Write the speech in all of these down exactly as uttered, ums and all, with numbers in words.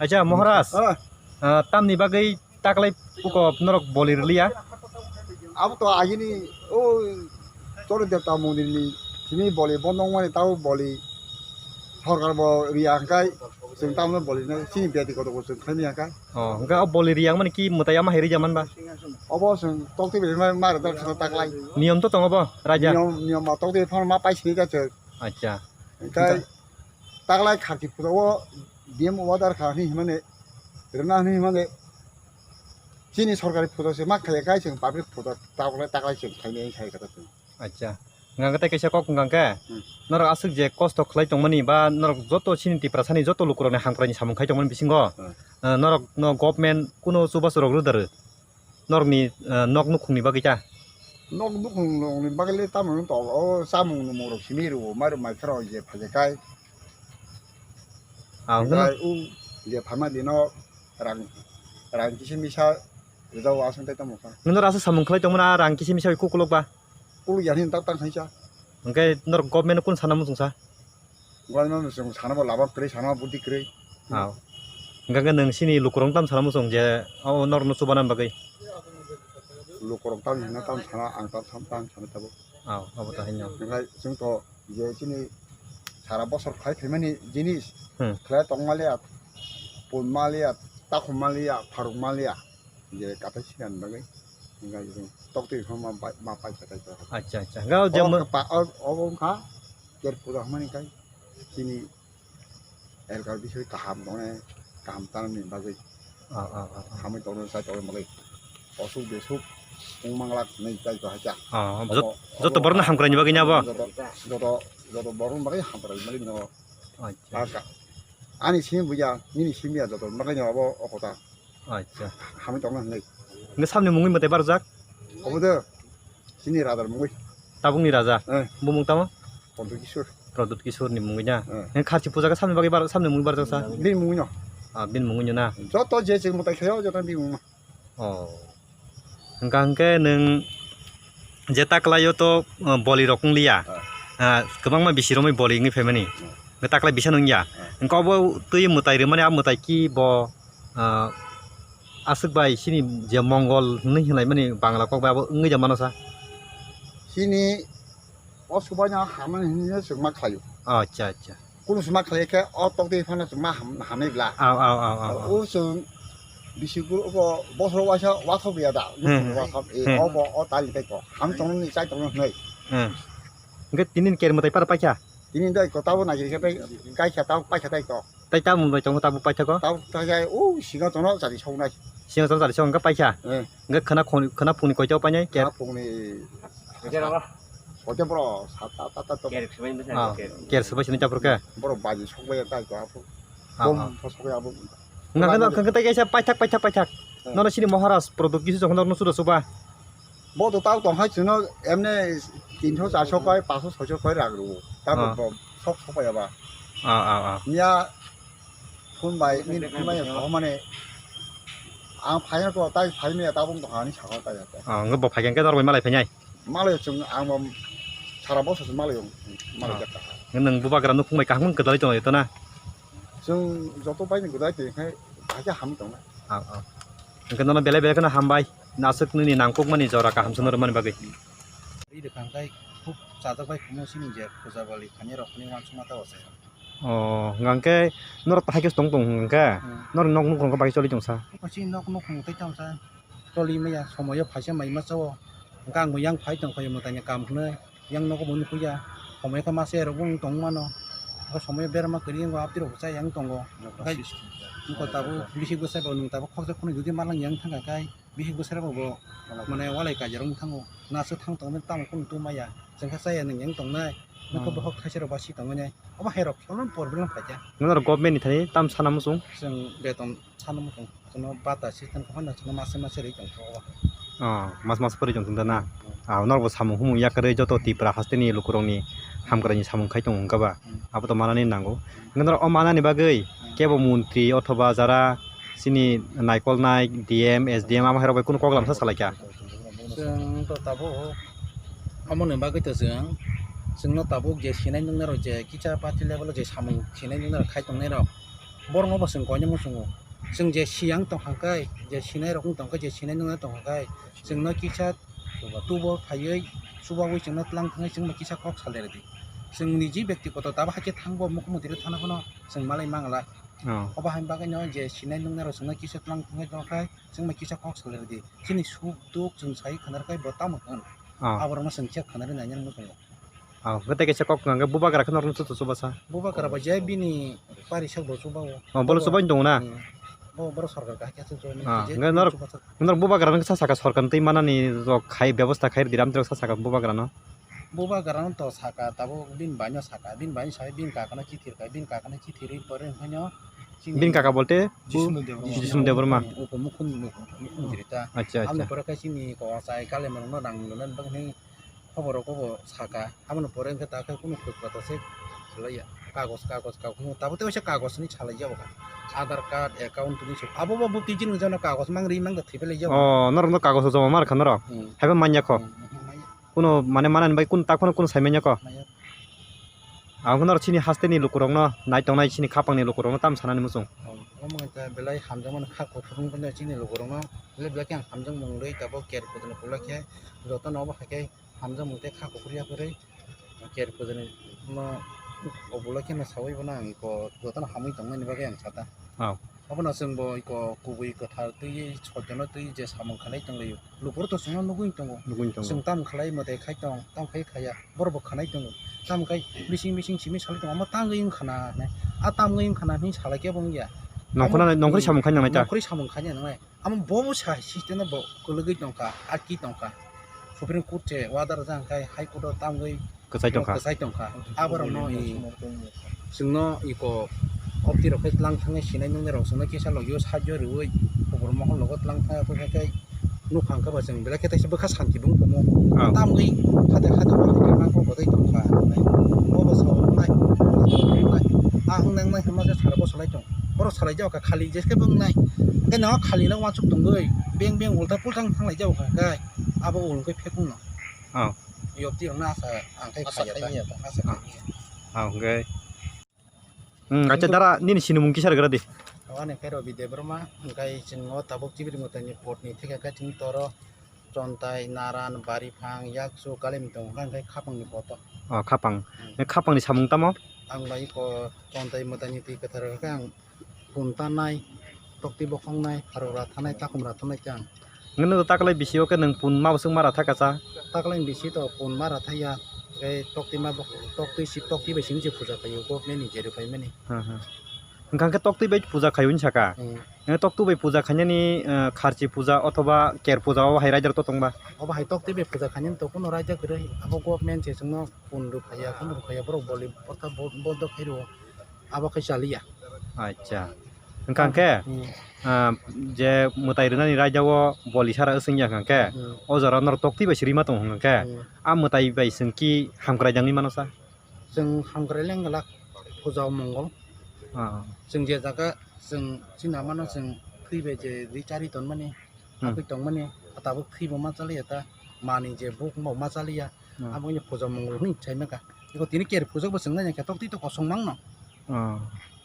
Acha, Maharaj, Ah, ah, tamni bagwi taklai puko norok boli rwliya? Abo to agini o Choro Debta mondir ni simi boli bondong mani tabo boli sorkar bo riya hwnkhe chwng tamo boli no chini beti koto bo chwng khaimya hwnkhe. Oh, hwnkhe o boli riya mani ki mwtai ama hai rija man ba? Obo chwng tokti beli ma, ma rwdak khana taklai. Niyom to tongo bo, raja? Niyom, niyom ma tokti phano ma paisini da chwng. Acha. Hwnkhe taklai kharchi phuru o D M order kha hwnwi hwnmani, rwna hwnwi hwnmani, chini sorkari photo se ma khaiya kai chwng public photo taklai, taklai chwng khainai sai kata chwng. Acha. Hwnkha khe tei kaisa kok hwnkha khe, Hmm. norok aswk je kosto khlai tongmani ba norok joto chini Tiprasani joto lukurokni hamkraini samung khai tongmani bisingo, Hmm. eh, norok no government kuno chubachu rok rwda rw? Norokni, eh, nok nukhungni bagwi ta? Nok nukhung rokni bagwi le tamo wng tong, o chamung nwmung rok simi rwo, mairum mai kheno je phaijakhai. Ah, hwnkhe no- Khai u je phaima dino rang, rang kisa misa rwjao aswk tei tamo kha. Nwng norok aswk samung khlai tongmani, ah, rang kisa misa bai kukulok ba? Kuluk ya hini tak tang khaisa. Hwnkhe norok government no kun sana muchung sa? Government no chwng sana bo lama kwrwi, sana bo budi kwrwi. Ah. Hwnkhe nwng sini lukurok tam sana muchung je o norok no chubana bagwi? Lukurok tam hino tam sana, ang tam sam tam sana tabo. Ah, abo to haino. Hwnkhe chwng to je chini sara bosor khlai phaimani jinis, Hmm. khlai tongmaliya, punmaliya, takhumaliya, pharukmaliya, je kathai sinani bagwi, hwnkhe chwng toktwi phano ma pai, ma paisa tai to. Acha, acha. Hwnkhe o je Obo mo- pa, o, obo wngkha ter puja hwnmani kai chini elkar bisoi kaham tongnai, kaham tanani bagwi. Ah, ah, ah, ah. Hamwi tongna chai tongna bagwi. Osuk besuk wng manglak hinwi chai to hacha. Ah, jot-, Obo, joto obo borokno hamkraini bagwi na bo? Joto, joto, joto borokni bagwi hamkraini bagwi no. Acha. Aka. Ani simi buya, nini simi ya joto bagwi no obo o kota. Acha. Hamwi tongna hinwi. Nge samni mungwi mwtai barjak? Obo de. Chini rajar mungwi. Tabukni raja? Eh. Bumung tamo? Pradyut Kishore. Pradyut Kishore ni mungwi na? Eh. Nge kharchi puja khe samni bagwi bar-, samni mungwi barjak sa? Bini mungwi no. Ah, bini mungwi no na? Joto je je mwtai khayo, joto bini mungwi no. Oh. Hwnkha hwnkhe nwng je taklaio to, uh, boli rok wng liya. Ah. Ah, kwbangma bisi romwi boli wngwi phaimani. Hmm. Hwnkhe taklai bisa nung ya. Hmm. Hwnkhe obo twi mwtai rwmani, a mwtai ki bo, ah, aswk bai chini je mongol hwnwi hinlaimani Bangla kok bai abo wngwi ja mano sa? Chini o subaino hamani hinwi chwng ma khlaio. Acha, acha. Kunu se ma khlai khe o tok twi phano chwng ma ham-, hamwi bla. Aw, aw, aw, aw, aw. O chwng bisi guru bo bosor waisa wathok ya da. Hmm. Wathok, e, hmm, obo o tali tei ko. Ham tongni chai tongno hnai. Hmm. Hwnkhe tini ni ker mwtai par paikha? Tini dai ko tabo nai khe pai, kai kha tabo paikha tai ko. Tai tamo bai tongo tabo paikha ko? Tabo tai o singa tono chari songnai. Singa tono chari song hwnkhe paikha? Eh. Hwnkhe khwna khon-, khwna phungni koito painai ker? Khwna phungni koito bro, sat, sat, sat, sat. Ker swbai bwsa. Ah, ker. Ker swbai sini chapur khe? Bro baji sokbai tai ko apo. Ah, bom ah. Pho sokbai abo. Hwnkhe no, hwnkhe tai kaisa paithak, paithak, paithak. Eh. Nono sini Maharaj product kisi jokhon norno suda suba. Bo to tao tong hai chwngno emne tinso charso koi, panso soiso koi rang rwo. Tamo ah. Bo sok sok ya ba. Ah, ah, ah. Miya phone bai, nini phone bai phone mane ang phaina to tai phai miya tabung to hani sakha tai ya. Ah, hwnkhe bo phai khe norok bai malai phainai. Malai chwng ang bo sara bosor se malai malai ah. Jakha. Nwng bubagra nukhung bai kaham kwdalai tongo to na? Chwng joto bai ni gwdai twi khai bahai khe hamwi tongnai. Ah, ah. Hwnkhe nono belai belai kheno hambai. Naswk nini nangkukmani jora kaham se norwmani bagwi. Ri rwkha hwnkhe khub chajak bai khumui sini je puja bali khainai rok hinwi uansukma ta o se. Oh, hwnkhe norok tahai khe tong tong hwnkhe hmm. Norok nok nukhung khe bai choli tongsa. Chini nok nukhung tei tongsa. Choli maya somoyo phaisa mai masa o. Hwnkhe ang bo yang phai tong khayo mwtaini kam hwnwi. Yang nogo bo nukhuya, homoya khe masa erok bo wng tong mano. Bo somoya berma kwrwi wngo, abtwi rok bo chaya wng tongo. Nokha khai system. Nokha tabuk bihik bwsai bo nwng tabuk khoroksa khunui jodi malang yang thangkha khai, bihik bwsai rok bo mane walai kaijak rok wng thango. Naswk thang tongmani tamo khunu tubumaya. Chwng khe chaya nwng yang tongnai. Nokha hmm. Bokhok thaisa rok basi tongmani. Obo hai rok sono problem phaikha. Nwng norok government ni thani tam sana muchung? Chwng beton. Sano muchung, chwngno bata system khe phano chwngno masa masa ri tong kho. Oh, mas mas pori tong tong da na? Hmm. Ah, norok bo samung humung yakarwi joto Tipra hasteni lukurokni hamkraini samung khai tongo wngkha ba? Hmm. Abo to manani nango. Hmm. Hwnkhe norok o manani bagwi hmm. Kebo montri othoba jara chini naikolnai D M, S D M amo hai rok bai kunu koklam sa salaikha? Chwng to tabuk, amoni bagwi to chwng, chwngno tabuk je sinai nuknai rok je kisa party level o je samung sinai nuknai rok khai tongnai rok. Borokno bo chwng koinwi muchungo. Chwng je siyang tongkha khe, je sinai rok wng tongkha, je sinai nungya tongkha khe, chwngno kisa tubo phaiwi, chubawi chwngno tlang thangwi chwngno kisa kok salai rwdi. Chwng niji bektigoto tabo hakhe thangbo mukhumunti rw thana phano chwng malai mangla. Oh. Obo hai bagwino je sinai nungnai rok chwngno kisa tlang thangwi tongkha khe, chwngno kisa kok salai rwdi. Chini suk duk chwng sai khwna rwkhe bo tamo hwn. Oh. Aborokno chwng khe khwna rwna nai muchungo. Oh, hwnkhe tei kaisa kok hwnkha khe bubagra khe norokno chuto chubasa? Bubagra bai je bini pari sak bo chubago. Oh, bolo chubaino tongo na? Hmm. Bo, borok sorkar kahai khe chubago. Ah, je hwnkhe bini norok, chubasak. Norok bubagrano khe sa saka sorkar twi manani rok khai bebosta khai rwdi ram rok sa saka bubagrano? Bubagrano to saka tabuk bini baino saka, bini baino sai bini kakano chithi rwkha, bini kakano chithi rwi pore hwnkhe no chini bini kaka bolte? Jisnu Debbarma. Jisnu Debbarma. Upo mukhun-, mukhun-, mukhunjiri ta. Acha, acha. Aboni pore khe chini kochai kalimarokno rang luna bagwi khobor rok bo saka, aboni pore hwnkhe ta khe kunu khwk pata se khlaiya. Kagos, kagos, kagos, tabuk tei waisa kagos hinwi salai ya bo kha. Aadhaar card, account tini se abo bo bukti jini jana kagos mang ri mang da thwi phai lai ya bo. Oh, norok no kagos joma mar kha norok? Hmm. Haibo manya kho? Hmm, hmm, manya. Kuno mane manani bai kun ta kheno kuno sai manya kho? Manya. Ang norok chini haste ni lukurok no nai tongnai chini khapang ni lukurok no tam sanani muchung. Oh, omo hwnkhe belai hamjakmani kha kuphur wngkhe chini lukurok no. Belai belai khe ang hamjakmung rwi tabuk ker kuchuk ni puila khe joto no obo hai khe hamjakmung tei kha kuphur ya kwrwi, ker kuchuk ni no obolai kheno saui bono ang iko jotono hamui tongmani bagwi ang sata. Oh. Obono chwng bo iko kubui kwthar twiwi soitono twiwi je samung khlai tonglaio. Lukurok to chwngno nugui tongo. Nugui tongo. Chwng tamo khlai mwtai khai tong, tamo khai khaya. Borok bo khanai tongo. Tamo khai bising bising simi salai tongo. Omo tangwi wngkha na hinwi. A tamwi wngkha na hinwi salai khe bo wngya. Nongkhorna, nongkhorwi samung khai nangnai ta? Nongkhorwi samung khai nangnai. Amo bo bo sa system no bo kwlwgwi tongkha, atki tongkha. Supreme Court se order rwjak khai High Court o tamgwi kwchai tongkha. Kwchai tongkha. Aborok no i chwngno iko opti rok khai tlang thangwi sinai nungnai rok chwngno kisa logio sajio rwui kubur mohol nogo tlang thangya khe khai nukha hwnkhe bo chwng belai khe teisa bwkha santi bung kumo. Oh. Tamgwi hade hade bo hai mang kok bodai tongkha. Bo bo sa wngnai, bo sa wngnai. A wngnai wngnai hwnma se sara bo salai tong. Borok salai jao kha khali jeske bo wngnai. Hwnkhe no khali no uansuk tongwi beng beng ulta pulta wng thanglai jao kha khe abo ulungkhe phekung no. Oh. Yopti rok no asa ang khai khaya ta. Asa khai ya ta. Asa khai ya. Ah, hwnkhe. Hmm, acha dara nini sinimung kisa rwgra di. Ani khe Robi Debbarma, hwnkhe chwng o tabuk Chibiri Mwtaini pot ni theke khe chwng toro Chontai, Naran, Bariphang, Yakchu, Kalimtong, hwnkhe khapang ni pot o. Oh, khapang. Hmm. Khapang ni samung tamo? Ang bai ko Chontai Mwtaini twi kwthar khe ang Pun tanai, tokti bokhoknai, pharok rathanai, takhum rathanai khe ang. Nwng taklai bisi o khe nwng pun ma bwswk ma ratha kacha? Taklai bisi to pun ma rathaya, tei tokti ma bok-, tokti si, tokti bai simi se puja khaio, government ni jeri paimani. Ha, ha. Hwnkha khe tokti bai puja khaio hinwi saka? Hmm. Nwng tokti bai puja khainani, eh, kharchi puja othoba ker puja o hai raida rok to tongba? Obo hai tokti bai puja khainani to kuno raida kwrwi, abo government se chwngno pun rw phaiya, kuno rw phaiya, borok boli porta bo-, bodo khairwo. Abo khe chaliya. Acha. Hwnkha khe, hmm, ah, je mwtai rwnani raida o boli sara wswngya hwnkha khe, hmm, o jora norok tokti bai se rima tongo hwnkha khe, hmm, a mwtai bai chwng ki hamkrai dangwi mano sa? Chwng hamkrai le wngla puja o mongol. Ah. Chwng je jaga chwng chini amano chwng thwi bai je ri chari tonmani, hmm, hakhe tongmani, tabuk thwibo ma chaliya ta, mani je buk bo ma chaliya, hmm, abo wngya puja mongol hwnwi sai maka. Eko tini ker puja bo chwng nai khe tokti to kosong mangno. Oh.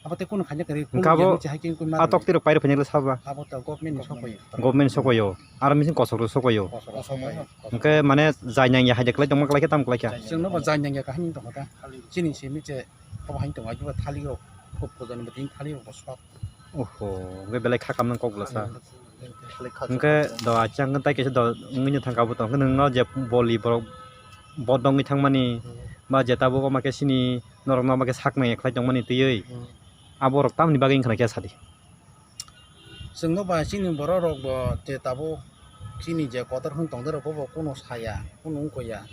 Abo tei kunu khaina kwrwi, hwnkhe kunu abo je hai khe wngkhe ma a tokti rok pairok phainai le sabo ba? Abo to government ni sokoyo. Government sokoyo. Aro missing kosok rok sokoyo. Kosok rok sokoyo. Hwnkhe mane jai nangya hai de kwlai tongma kwlai khe tamo kwlai kha? Chwngno bo jai nangya kahini tongkha ta. Chini simi che abo hai tongkha, abo thali rok, kok puja ni bo tini thali rok bo sok. Oho, hwnkhe belai kha kamnang kok bwlasa. Hmm. Hwnkhe do achang tai kaisa do wngwi thangkha bo tong, hwnkhe nwngno je boli borok bodongwi thangmani, hmm, ba je tabuk omo khe sini norokno omo khe sak nai khlai tongmani twiwi, hmm, aborok tamoni bagwi wngkha na khe sadi? Chwngno ba chini borok rok bo je tabuk chini je kotor hwn tongdai rok bo, bo kunu saya, kunu wngkha ya,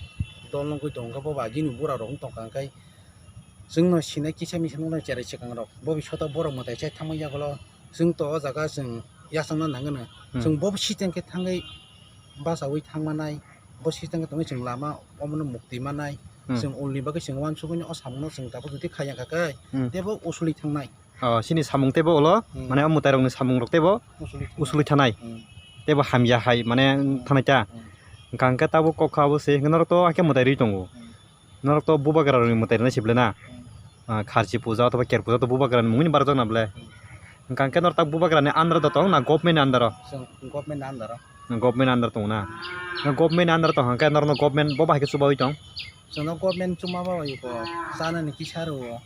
dol wngwi tongkha bo ba chini bura rok wng tongkha, hwnkhe chwngno sinai kisa misa nuknai cherai swkang rok, bo bisoto borok mwtai chai thangma yagulo chwng to o jaga chwng yachangna nangano, hmm, chwng bo system khe thangwi bachaui thangmanai, bo system khe tongwi chwng lama omono mukti manai, hmm, chwng ulni bagwi chwng uansukgwi o samungno chwng tabuk jodi khaiya kha khe, hmm, teibo usuli thangnai. Oh, chini samung teibo ulo, hmm, mane o mwtai rokni samung rok teibo usuli thangnai. Usuli thanai. Hmm. Teibo hamya hai mane, hmm, thangnai ta. Hmm. Hwnkha hwnkhe tabuk kok kha abo se hwnkhe norok to hakhe mwtai rwi tongo. Hmm. Norok to bubagra rokni mwtai rwnai se belai na? Hmm. Ah, kharchi puja othoba ker puja to bubagrani mungni barjak na ble? Hwnkha khe nor tak bubagrani under do tong na government ni under o? Chwng government ni under o. Government under tongo na? Na government ni under tong hwnkhe norno government bo bahai khe chubaui tong? Chwngno government chuma babai ko chanani kisa rwo.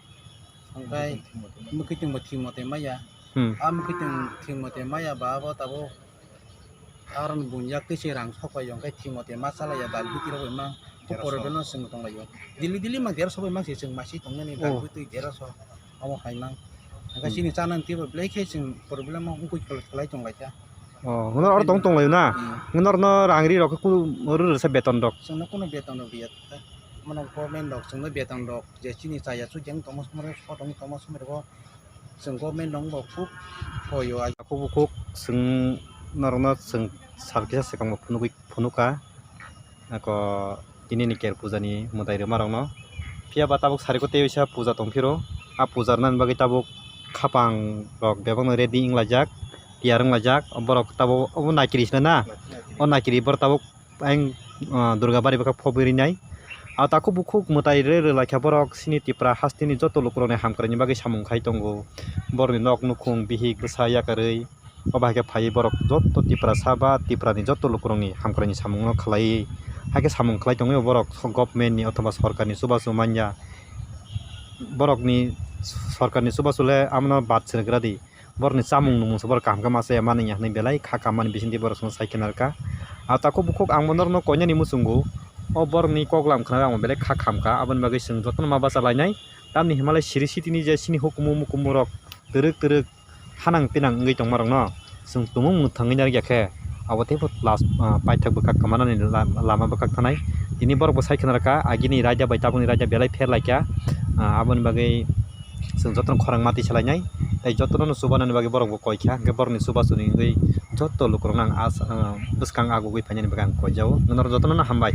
Hwnkhe mwkhwtwng bo thik mote maya. Hmm. A mwkhwtwng thik mote maya ba abo tabuk. Aron bunya kisi rang sok bai yong khe thik mote ma chalaiya dal biti rok bai mang. Ko problem no chwng tong laio. Dili dili mang der sok bai mang se chwng masi tong nani dal Oh. Biti der sok. Omo hai mang. Hwnkhe Hmm. Chini chanani twi bo belai khe chwng problem o wngkui khlai tong lai kha. Oh, hwnwi oro tong tong laio na? Hmm. Hwnwi oro no rang ri rok khe ku oro rwsa beton rok. Chwngno kuno beton rok riya. Mano government rok chwngno beton rok je chini chaya su jeng tongma somoi rok so tong tongma somoi rok. Chwng government rok bo khub hoyo. Khub khub chwng norokno chwng sal kisa swkang bo phunugwi phunukha. Ako tini ni ker puja ni mwtai rwma rokno. Phiya ba tabuk sari ko tei waisa puja tong phiro. A puja rwna ni bagwi tabuk khapang rok bebak no ready wng laijak, tiyar wng laijak. Borok tabuk obo naikiri se na? O naikiri borok tabuk ayang, ah, Durga bari bwkha phobwi rinai. Ah, takhuk bukhuk mwtai rw rw laikha borok chini Tipra hasteni joto lukurokni hamkraini bagwi samung khai tongo. Borokni nok nukhung bihik bwsa yakarwi o bahai khe phaiwi borok joto Tiprasa ba Tiprani joto lukurokni hamkraini samungno khlaiwi, hakhe samung khlai tongwi borok governmentni othoba sorkarni chubachu manya. Borokni sorkarni chubachu le amno bad srwk radi. Borokni chamung nungmung se borok kaham khe ma chaya mani ya hwnwi belai kha kammani bisingtwi borok chwngno sai khe narwkha. Ah, takhuk bukhuk ang bo norokno koinani muchungo, o borokni koklam khnaui ang bo belai kha khamkha, aboni bagwi chwng jotono ma bacha lainai. Tamni hinmalai siri sitini je chini hukumu mukumu rok twrwk twrwk hanang pinang wngwi tongma rokno chwng tumung mwthangwi narwk ya khe, abo teibo last, ah, paithak bwkhak kwmanani la-, lama bwkhak thanai. Tini borok bo sai khna rwkha, agini raida bai tabukni raida belai pher laikha, ah, aboni bagwi chwng jotono khorang mati salainai, tei jotono no chubanani bagwi borok bo koi kha, hwnkhe borokni chubachu ni wngwi joto lukurokno ang as-, ah, bwskang agugwi phainani bagwi ang koi jago, norok jotono no hambai.